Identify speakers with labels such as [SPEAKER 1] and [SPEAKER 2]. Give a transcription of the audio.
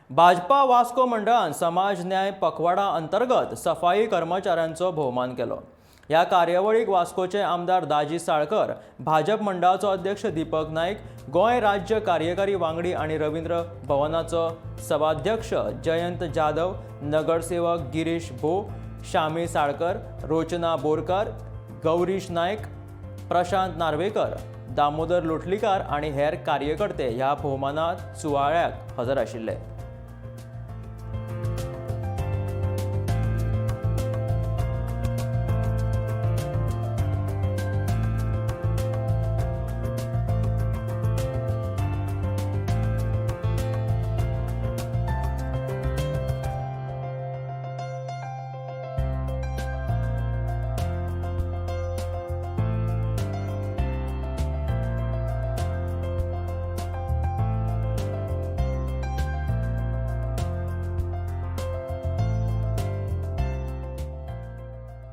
[SPEAKER 1] भाजपा वास्को मंडळान समाज न्याय पखवाडा अंतर्गत सफाई कर्मचाऱ्यांचो भोवमान केलो. ह्या कार्यावळीक वास्कोचे आमदार दाजी साळकर, भाजप मंडळाचो अध्यक्ष दीपक नायक, गोंय राज्य कार्यकारी वांगडी आनी रवींद्र भवनाचो सभाध्यक्ष जयंत जाधव, नगरसेवक गिरीश भो, शामी साळकर, रोचना बोरकर, गौरीश नायक, प्रशांत नार्वेकर, दामोदर लोटलीकार आनी हेर कार्यकर्ते ह्या भोवमानात सुवाळ्याक हजर आशिल्ले.